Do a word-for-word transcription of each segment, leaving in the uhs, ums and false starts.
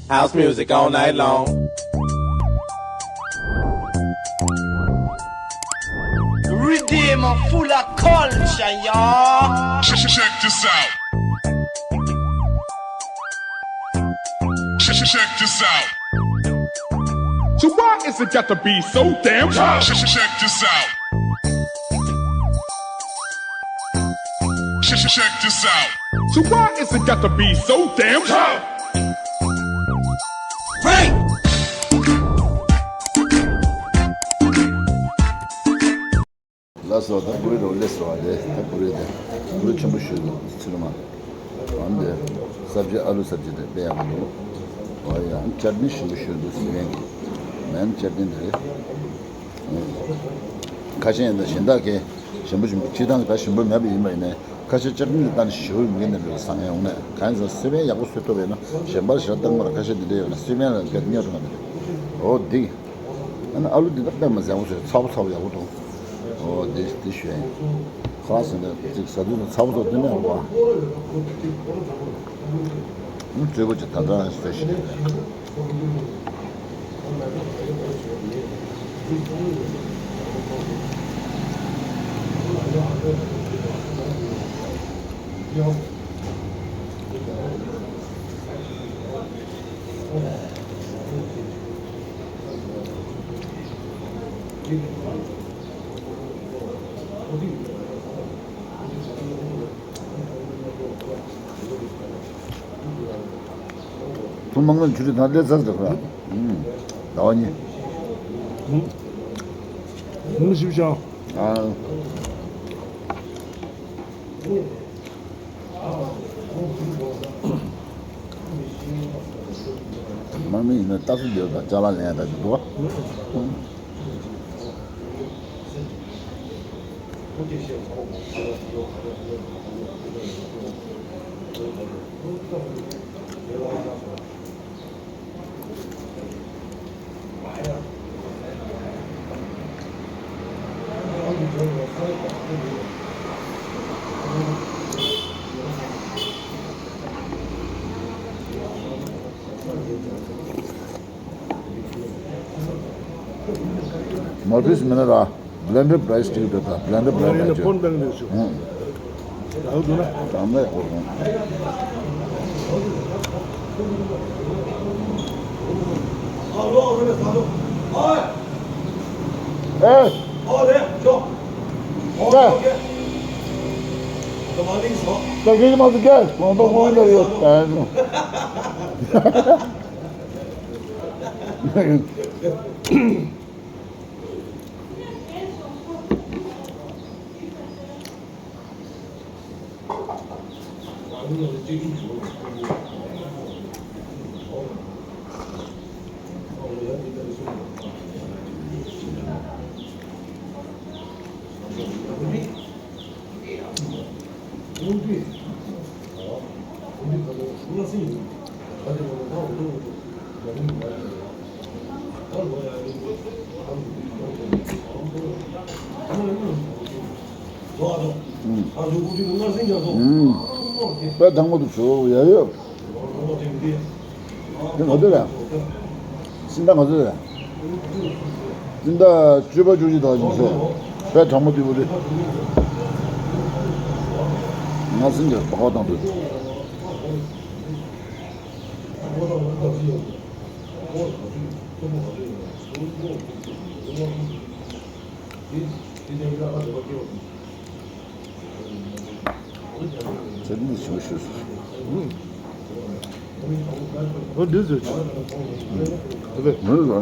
House music all night long. Redeem full of culture, y'all. Check this out. Check, check, check this out. So why is it got to be so damn tough? Check, check, check this out. Check, check, check this out. So why is it got to be so damn tough? Break! ལགས་སོ། ད་བུ་རེད་རོ། ལགས་སོ། ཨ་ལེ། ད་བུ་རེད་དེ། བུ་རེད་ཆེན་པོ་ཞིག་འདུག་ཚིལ་མ། ཨ་འདི་སབ་ཇི། ཨ་ལུ་སབ་ཇི་དེ་དཔེ་ཡག་པོ་འདུག་ཨོ་ཡ། ཅར་ནི་ཞིམ་པོ་ཞིག་འདུག་སི་པན་གྱི་མན་ཅར་ནི་དེ་རེད། ཁ་ཤས་ཡིན་ན་གཞན་དག་གི་ཞིམ་པོ་ཞིམ་པོ། སྤྱིར་བཏང་གི་ད་ཞིམ་པོ་མེད་པ་ཡིན་པ་ཡིན་ནའི། ཁ་ཤས་ཅར་ནི་ལ་བལྟས་ནས་ཞེ་པོ་ཡོང་གི་འདུག་སང་ཡོང་ནས། གང་ཡིན་ཟེར་ན་སི་པན་ཡག་པོ་བཟོ་ཐུབ་པ་ཡིན་ན་གཞན་པ་ཞེ་དྲག་བཏང་མ་རེད། ཁ་ཤས་འདི་འདྲ་ཡོད་ན་སི་པན་ལ་བལྟས་ཉོ་ཐུབ་མ་རེད། འོ་འདི། ཨ་ནི་ཨ་ལུ་འདི་ད་དཔེ་མ་ཟ་བོ་ཟེར། ཚ་པོ་ཚ་པོ་ཡག་པོ་འདུག་འོ་འདི་འདི་ཞུ་ཡིན། ཁ་ཟེར་ན་ཅིག་ཟ་དུས་ན་ཚ་པོ་ཚ་པོ་འདི་ནས་འོང་བ། ཨུ་བཙོས་པོ་ཅིག་ད་ལྟ་བཟོས་ཤིག་ཐུང་མང་ལ་ཆུ་རི་ཐང་ལས་ཚར་འདུག་ར། ཟླ་བ་གཉིས། ཧུང་ཞིབ་ཤང་། ཨ། དམག་མི་ཡིན་ན་རྟ་སུ་འདེབས་དང་ཅ་ལག་ལེན་ཡ་ད་ཅིག་འདུག་བ། མོ་ཕིས་མི་ན་ར། བྷི་ལེན་ཌར་པ་རའེ་སི་ཅིག་འདྲ་དང་། བྷི་ལེན་ཌར་པ་རའེ་སི་ཡིན་ན་ཕོན་པེང་ལས་ཞུ། ཧུང་། ད་འདུག་ན། ད་ནས་ཡག་པོ་རུང་། ཨེ། ད་གིན་མ་ཟིག་ག་གོང་དུ་གོང་ལ་ཡོད། ད་ནུ། དཔེ་དང་པོ་དུ་བྱོས་ཡ་ཡོད། དེ་ང་ཚོ་རེད། སྤྱི་ཟླ་ང་ཚོ་རེད། སྤྱི་ཟླ་བཅུ་པ་བཅུ་གཅིག་དང་ཉི་ཤུ། དཔེ་དྲང་མོ་དེ་བུ་རེད། ང་སེམས་ཀྱི་བག་བག་བཏང་འདུག་ཚེ་རིང་ཞུ་ཞུ། ཨོ་འདི་ཟེར་ཆོག་ཨ་ལེ། མི་ལ།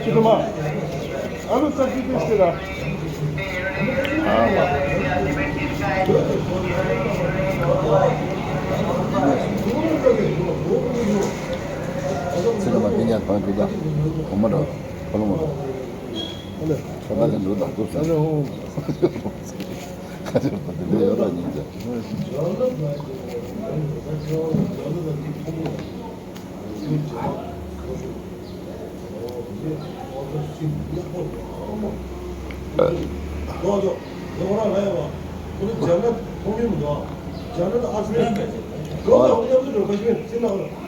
ཅི་ཐུབ་མ། ཨ་ལུ་རྩ་ཆུ་དེ་ཤི་ར། ཨ་མ། ཨ་འདུག་ད། གོང་མ་འགྲོ། ཁ་ལོ་མ་འགྲོ། ཁ་ད་ལན་འགྲོ་ད་འདུག་ཟེར། ཁ་ཆེར་ད་དེ་འདྲ་ཡོད་ར་ཉིན་ཅག་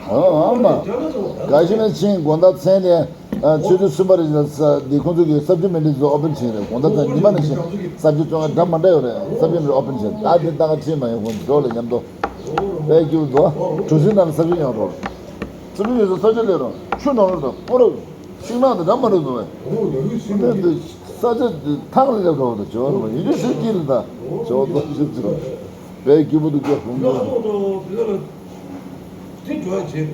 ཨ་མ། ག་ཤེད་ན་ཕྱིན་དགོང་དག་མཚན་ནས། ཨ། ཆུ་ཚོད་གསུམ་པ་རེད་ཟེར། འདི་ཁོང་ཚོ་གི་གསར་འགྱུར་མི་སྣ་ཚོ་ཨོ་པན་བྱས་རེད། དགོང་དག་ཚ་ཉི་མ་ནང་བཞིན་གསར་འགྱུར་བཙོང་ཡ་འདྲ་མ་འདྲ་ཡོད་རེད། གསར་འགྱུར་མི་སྣ་ཨོ་པན་བྱས། ད་འདི་ལྟ་ག་ཁྲིད་མ་ཡོང་། ཁོང་ཚོ་འགྲོ་ལ་མཉམ་དུ། དཔེ་སྐྱིད་པོ་འདུག་གྲུ་གཟིངས་ནང་གསར་འགྱུར་ཡོང་རོགས། གསར་འགྱུར་ཡོད་ས་ས་ཆ་སླེབས་རོགས། ཆུ་ནང་ལོགས་དང་སྤོ་རོགས། ཤིང་ནགས་དང་འདྲ་མ་འདྲ་འདུག་བས། ས་ཆ་ཐང་ལ་སླེབས་རོགས་དང་བྱོས་རོགས། ཡིན་གཅིག་ཟེར་གྱི་རེད། ད་བྱོས་རོགས་ཞིག་ཚུར། དཔེ་སྐྱིད་པོ་འདུག་སྐྱོ་ཧུང་ཧུང་། དེ་འགྲོ་ཡ་བྱེད།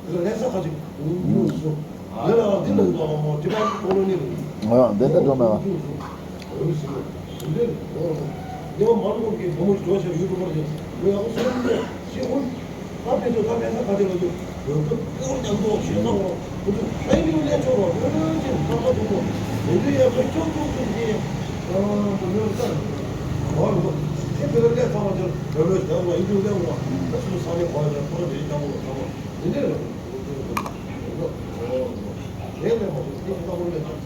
དེ་ལ་ལས་ས་ཁ་ཅིག་ཡོང་སོང་། དེ་ལ་འདི་ལ་འགྲོ་བ་མོ་དེ་ལ་ཀོ་ལོ་ནི་རེད། ཨ། འདི་ལྟ་འགྲོ་མེད་པ། ཡོང་སོང་། འདི་འདི་ལ་འགྲོ་བ་མོ་ཉི་མ་མང་པོ་གི་བུ་མོ་ཞིག་འགྲོ་ཆེ་ཡུ་ཊུབ་པར་ཅིག་མོ་ཡག་པོ་ཞིག་ལ་ནི་ཞེས་འོང་། ད་ཕན་ཚུན་ད་ཕན་ས་ཁ་ཅིག་ལ་འགྲོ་བོད་ཀྱི་ཀོ་ལོ་ཉམས་རྟོགས་ཞེ་ས་འོང་། ཁོ་ཚོ་ཧའི་ནིའུ་ལས་ཆོག་རོགས་ཡོད་ཅིག་ད་ཁ་ཐུག་གོ་མི་འདུག་ཡ། ཁོས་ཁྱོད་ཁྱོད་ཁྱོད་ཀྱི་ཨ་མོ་ཡོད་ས་གོ་རུ་གོ་ཁྱེད་བོད་ལ་ལས་ཚང་མ་ཅིག་བོད་བོད་ཞེ་ས་འོང་། ཡུ་ཊུབ་ལས་འོང་། ད་སུ་ས་ནས་གོ་ཡ་ཁོ་ར་བོད་ཀྱི་ཉམས་རྟོགས་ཚང་མ། འདི་འདྲ་རེད། དེ་ལས་མ་གཏོགས་དེ་ལྟ་བུ་མེད་ཀྱང་།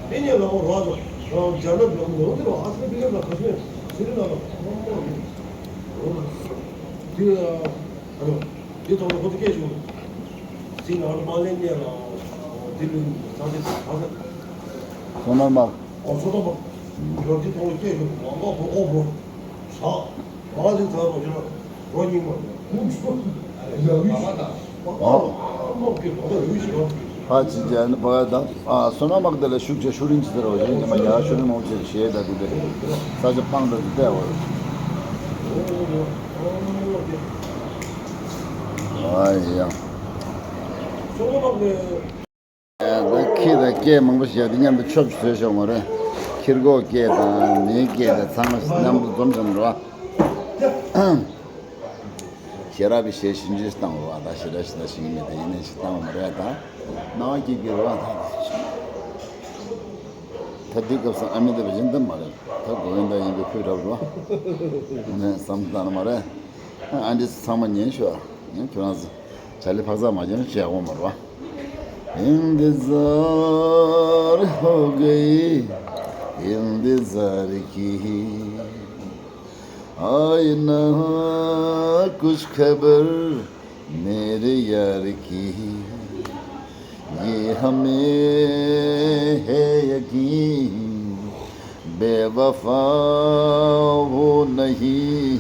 དེ་ཉིད་ལ་འོ་རོགས་ཚོ་རྒྱ་ནག་ལ་འོ་དེ་རོ་ཨ་སི་ཕི་ལི་ཀ་ལ་ཁ་ཤས་ཟེར་ན་ལ་ཁོ་མོ་རེད། དེ་ཨ་རོ་དེ་ཐོག་ལ་ཁོ་ཚོ་སྐད་ཤོད་ཟིན་ཨ་རོ་མ་ལེན་ཉེ་ལ་དེ་ལུས་ས་དེ་ས་ས་སོ་ན་མ། ཨོ་སོ་ཏོ་མ། རོ་དེ་ཐོག་ལ་སྐད་ཤོད་མ་མ་ཁོ་ཨོ་བོ་ས། ཕ་ཅི་ཅན་བ་དང་ཨ་སོ་ན་མག་དེ་ལ་ཤུགས་ཆེ་ཤུ་རིང་ཅི་ཟེར་བ་ཞིག་ཉི་མ་ཉ་ཤུ་རིང་མང་ཆེ་ཞེས་ད་དུ་དེ་ས་ཆ་སྤང་ད་དུ་བལྟས་བ། ཨ་ཡ། ད་ཁྱི་དང་སྐད་མང་པོ་བཤད་དེ་མཉམ་དུ་ཆོབ་བཟོས་ཤོག་མ་རེད། ཁྱི་རྒོད་སྐད་དང་མིའི་སྐད་དང་ཚང་མ་མཉམ་དུ་འཛོམས་ཤོག་མ་རེད་བ། ཤེས་རབ་པའི་ཞལ་ཞིབ་འཇུག་བཏང་བ་ད་ཤེས་རབ་ཞིག་ད་ཞིག་མེད་དེ་ཡིན་ནས་ཞིག་བཏང་བ་མ་རེད་ད། སྣང་བ་སྐྱིད་ཀྱི་རེད་བ་ད། ད་འདི་སྐབས་སུ་ཨ་མི་དེ་བཞིན་དུ་མ་རེད། ད་གོ་ཡིན་ད་ཡིན་པའི་ཁུལ་འདྲ་བོ་རེད་བ། ནས་བསམ་བཏང་ན་མ་རེད། ཨ་འདི་ཚང་མ་ཉན་ཤོག་ཨ། ཁྱོད་རང་ཚོ་བྱ་ལས་ཕག་ཚག་མ་བྱས་ན་བྱེད་དགོས་མ་རེད་བ། انتظار ہو گئی، انتظار کی، آئے نہ کچھ خبر میرے یار کی۔ یہ ہمیں ہے یقین، بے وفا وہ نہیں،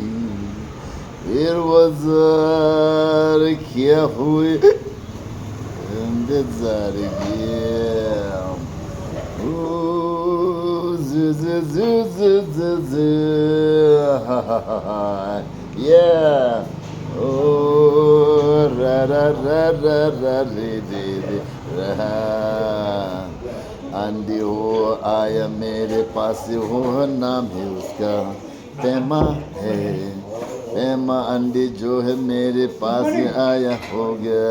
پھر وہ زار کیا ہوئے انتظار یہ۔ او، زو، زو، زو۔ ہا، ہا، ہا، ہا۔ Yeah. او، را، را، را، را، را، ری، ری، ری، را۔ آندھی وہ آیا میرے پاس، وہ نام ہے اس کا پیما ہے، پیما۔ آندھی جو ہے میرے پاس آیا ہوگا،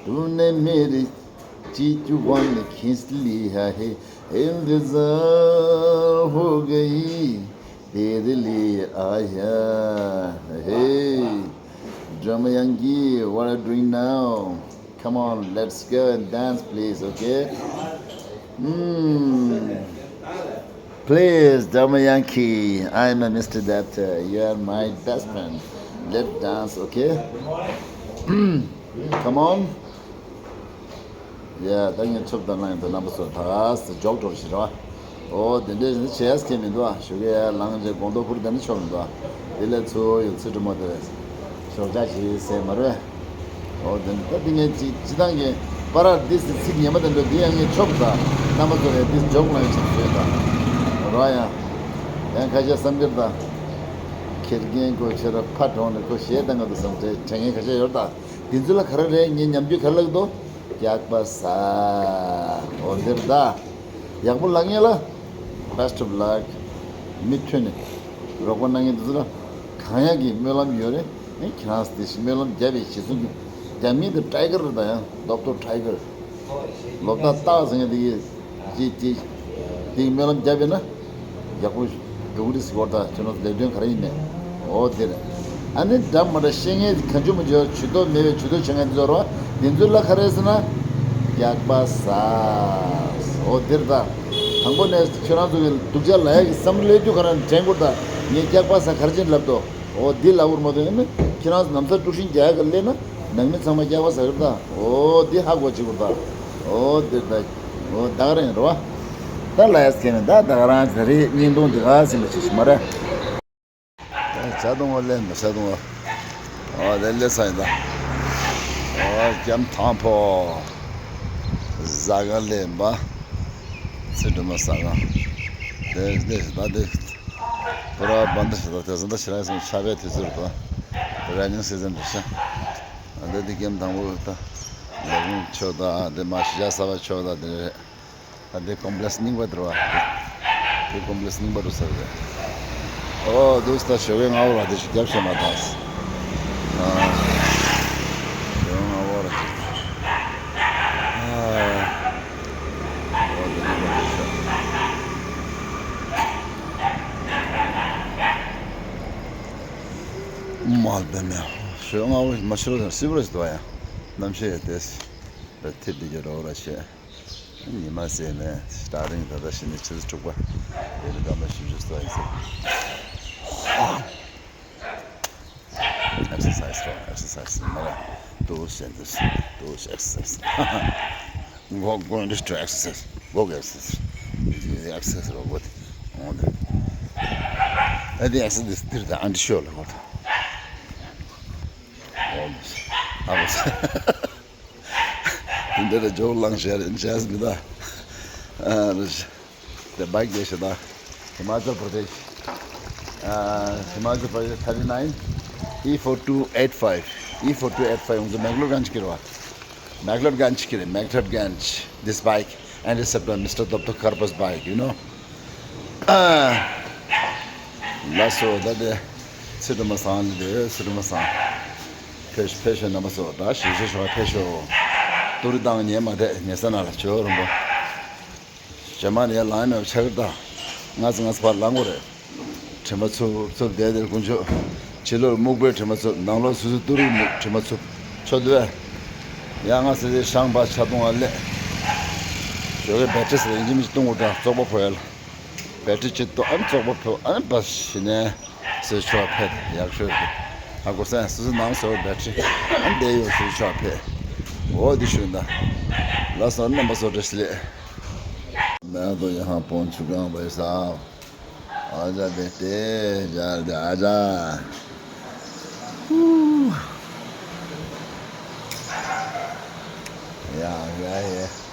تو نے میری چیچوان کھینچ لیا ہے، انتظار ہو گئی، تیرے لیے آیا ہے۔ Drama Yankee, what are you doing now? Come on, let's go and dance, please, okay? Hmm. Please, Drama Yankee, I am a Mister Dapter. You are my best friend. Let's dance, okay? Come on. ཡ། ད་ངས་ཚུབ་དང་ལངས་དང་རྣམ་པ་ཚོ་ད་སེ་འཇོག་འགྲོ་ཞིག་ར། ཨོ་དེ་འདྲས་ནི་བྱས་སྐྱེ་མི་འདུག་ཨ། ཞུ་གི་ཡ་ལངས་རྗེས་དགོང་དྲོ་ཁུར་དེ་ནི་ཆོག་མི་འདུག་ཨ། དེ་ལས་ཚུར་ཡོང་ཚེ་དྲི་མོ་དེ་རེད། ཞོགས་ཇ་ཞིག་ཟས་མ་རེད། ཨོ་དེ་ནི་ད་དེ་ངས་ཅི་ཅི་ཐང་གི་པ་ར་དེ་སི་ཚིག་ངན་པ་དེ་འདྲ་དེ་ཡང་ངས་ཆོག་ད། རྣམ་པ་ཚོ་ལས་དེ་འཇོག་ལངས་ཞིག་བཟོས་ད། ར་ཡང་། ཡང་ཁ་ཤས་བསམ་གྱི་ད། ཁེར་རྐྱང་གོ་ཆེ་ར་ཕ་གྲོང་ནས་ཁོ་ཞེས་ད་ང་དུ་བསམ་དྲན་དྲན་མཁན་ཁ་ཤས་ཡོད་ད། དེ་ཚོ་ལ་ག་རེ་རེད། ངས་ཉམས་རྒྱུ་ག་རེ་ལབ་འདུག་ཡག་པ་ཟ། འོ་འདིར་ད། ཡག་པོ་ལབ་ངེས་ལ། Best of luck། མུ་མཐུད་ནས་རོགས་པ་གནང་མཁན་དེ་ཚོ་ལ་གང་ཡག་གི་སྨོན་ལམ་ཡོད་རེད། ཨེ་ཁྱེད་རང་དེ་བཞིན་སྨོན་ལམ་བརྒྱབ་པའི་རྗེས་སུ་འགྲོ། རྒྱ་མིང་དེ་ཊའི་གར་རེད་ད་ཡང་ཌོག་ཊར་ཊའི་གར། ལོ་ཏ་ཏག་ཟེར་མཁན་དེ་གིས་ཅིག་ཅིག་དེ་གི་སྨོན་ལམ་བརྒྱབ་པས་ན་ཡག་པོ་འགྲོ་གི་རེད་ཟེར་གོ་ད། ཁྱོད་རང་ཚོ་ལས་དོན་ག་རེ་ཡིན་ནས། འོ་དེ་རེད། ཨ་ནི་འདྲ་མ་འདྲ་བཤད་མཁན་གང་བྱུང་མང་བྱུང་ཇུས་གཏོགས་མེད་པའི་ཇུས་གཏོགས་བྱེད་མཁན་དེ་ཚོ་རེད་བ། དེ་ཚོ་ལ་ག་རེ་ཟེར་ན་སྐྱག་པ་ཟ། འོ་དེ་རེད་ད། དང་པོ་ནས་ཁྱོད་རང་ཚོ་གི་སྡུག་ཅག་ལབ་ཡག་གི་བསམ་བློ་སླེབས་དུས་ག་རེ་དྲན་དགོས་ད། ངས་སྐྱག་པ་ཟ་ག་རེ་བྱས་ནས་ལབ་དོ། འོ་འདི་ལབ་དགོས་མ་གཏོགས་ཨེ་ནི་ཁྱེད་རང་ཚོ་ནམ་ཟླ་དཀྲུག་ཤིང་རྒྱག་ག་སླེབས་ན་ནང་མི་ཚང་མ་སྐྱག་པ་ཟ་གི་རེད་ད། འོ་འདི་ཧ་གོ་བྱེད་དགོས་རེད་ད། འོ་འདི་ད། འོ་ད་ག་རང་ཡིན་རེད་བ། ད་ལ་ཡ་སྐྱེ་ནས་ད་ད་ག་རང་ད་རེས་བརྙན་ཐུང་འདི་ག་ཟིན་པ་ཞིག་མ་རེད། ད་བྱ་དུང་བ་ལེན་པ་བྱ་དུང་བ། འོ་ལེ་ལེ་ས་ཡིན་ད། འོ་སྐྱམ་ཐང་ཕོ། ཟ་ག་ལེན་པ། ཚེ་སྒྲོལ་མ་ཟ་ག་དེ་དེ་ད་དེ། པུ་ར་བན་དེ་ཞིག་དང་དེ་ཚོ་འདི་ཕྱི་ར་སོང་ཆ་བའི་དུས་ཚོད་རེད་དོ། ར་ཉིང་སི་ཟན་རེད་ཤག་ཨ་འདི་འདི་ཀེམ་དང་པོ་ད། ལ་ཁུང་ཆོག་ད་འདི་མ་ཤི་ཡ་ས་བ་ཆོག་ད་འདི་རེད། ཨ་འདི་ཀོམ་པི་ལེགས་རྙིང་པ་འདི་རེད་བ། འདི་ཀོམ་པི་ལེགས་རྙིང་པ་འགྲོ་ས་རེད། ཨོ་དུས་ད་ཞོགས་ཀའི་སྔ་པོ་ར་དེ་ཞིག་རྒྱབ་བྱས་མ་ཐག་ཨ་ཞོགས་སྔ་པོ་ར་དེ། ཨ། མ་བདེ་མེད། ཞོགས་སྔ་པོ་མ་ཤི་རོ་དང་སྲིད་པོ་རེད་ཟེར་བ་ཡང་གནམ་གཤིས་ཡོད་དེ། ཐིབས་དེ་གྱུར་རོ་ར་ཆེ། ཉི་མ་ཟེར་ནས་སྟ་རིང་ད་ལྟ་ཕྱི་ནས་ཆུ་ཚོད་དྲུག་པ་ཡོད་ནི་སྐར་མ་བཞི་བཅུ་ཙམ་ཡིན་ཟེར། Exercise རོ་exercise མ་ར། Do sentence, do exercise. Go, go into exercise. Go exercise. Exercise རོ་go. འོ་དེ། ཨ་དེ་exercise དེ་དེར་ད་ཨན་ཏི་ཤོ་ལ་གོ་ད། འོ་དེ། ཨ་གོ་ས། འདི་ལ་ཇོག་ལངས་བྱས་རེད་བྱས་མི་ད། ཨ་རེད། The bike is the Himachal Pradesh. Uh, Himachal Pradesh thirty-nine, E four two eight five. E four two eight five ང་ཚོ་མེག་ལོར་གན་ཅིག་རེད་བ། མེག་ལོར་གན་ཅིག་རེད། མེག་ལོར་གན། This bike and it's a Mister Doctor Karpa's bike, you know. ཨ། ལགས་སོ་ད་དེ། ཚེ་སྒྲོལ་མ་སང་ལི་དེ་ཚེ་སྒྲོལ་མ་སང་། ཕེབས་ཕེབས་ཤོག་རྣམ་པ་ཚོ། ད་ཞེ་ཞེ་ཞོག་ཕེབས་ཤོག་ཏུ་རི་དང་ཉེ་མ་དེ་ཉེ་ས་ན་ལ་ཇོ་རོང་པོ། ཇ་མ་ནི་ཡ་ལང་མེད་པ་ཆགས་ཀྱི་ད། ང་ཚོ་ང་ཚོ་ཕར་ལང་དགོས་རེད། དྲི་མ་འཚུབ་འཚུབ་བསྡད་དེར་དཀོན་མཆོག་ཕྱི་ལོགས་སྨུག་པའི་དྲི་མ་འཚུབ། ནང་ལོགས་སོ་སོའི་ཏུ་རིའི་སྨུག་དྲི་མ་འཚུབ། ཆོ་འདུག་ཨེ། ཡ་ང་ཚོ་དེ་ཤང་པ་ཆ་གཏོང་བ་ལས། ཞོགས་ཀའི་བེ་ཏྲི་ཟེར་ཡིན་གཅིག་མིན་གཅིག་གཏོང་དགོས་ད། བཙོག་པ་ཕོ་ཡ་ལ། བེ་ཏྲི་གཅིག་གཏོང་ཨ་ནི་བཙོག་པ་ཕོ་ཨ་ནི་བ་ཞི་ནས་སོ་ཆོག་ཕེབས་ཡག་ཤོས་རེད། ཨ་གོ་སེང་སོ་སོ་ནང་སོ་བེ་ཏྲི་ཨ་ནི་དེ་ཡོད་སོ་ཆོག་ཕེབས། འོ་དེ་ཤོད་ད། ལགས་སོ་རྣམ་པ་ཚོ་བཀྲ་ཤིས་བདེ་ལེགས། मैं तो यहाँ पहुँच चुका हूँ भाई साहब। आजा बेटे, जल्दी आजा। हू। या आ गया है।